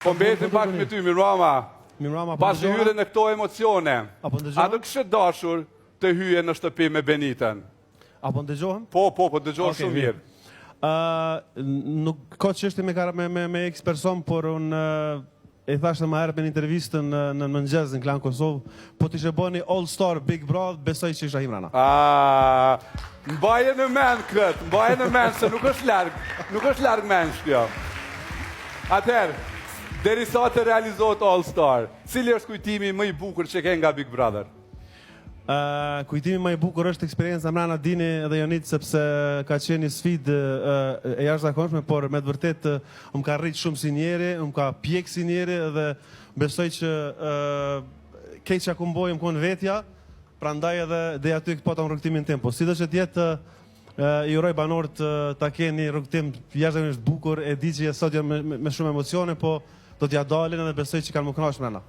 Po mbetim pak me ty, Mirmrama. Mirmrama, po Pasi dëgjova? hyre në këto emocione, A po ndëgjohem? a do kishe dashur të hyje në shtëpi me Benitën? A po ndëgjohem? Po, po, po dëgjohem Okej, shumë mirë. Ë, nuk ka çështje me me me, me X person, por unë ë, e thashë më herët në intervistën në, në mëngjes në Klan Kosovë, po të ishe bë një All Star Big Brother, besoj që isha hi mrena. A, mbaje në mend këtë, mbaje në mend se nuk është larg, nuk është larg mendsh kjo. Atëherë, derisa të realizohet All Star, cili është kujtimi më i bukur që ke nga Big Brother? Ë, kujtimi më i bukur është eksperienca mrena Dini dhe Jonit sepse ka qenë një sfidë ë, e jashtëzakonshme, por me të vërtetë më ka rrit shumë si njeri, më ka pjek si njeri dhe besoj që ë keq që ku mboj më konë vetja, prandaj edhe deri aty pata në rrugëtimin tim. Po sido që të jetë ë, i uroj banorët ë, ta kenë një rrugëtim jashtëzakonisht bukur, e di që sot janë me, me, me shumë emocione, po do t'ja dalin edhe besoj që kanë më kënaq mrena.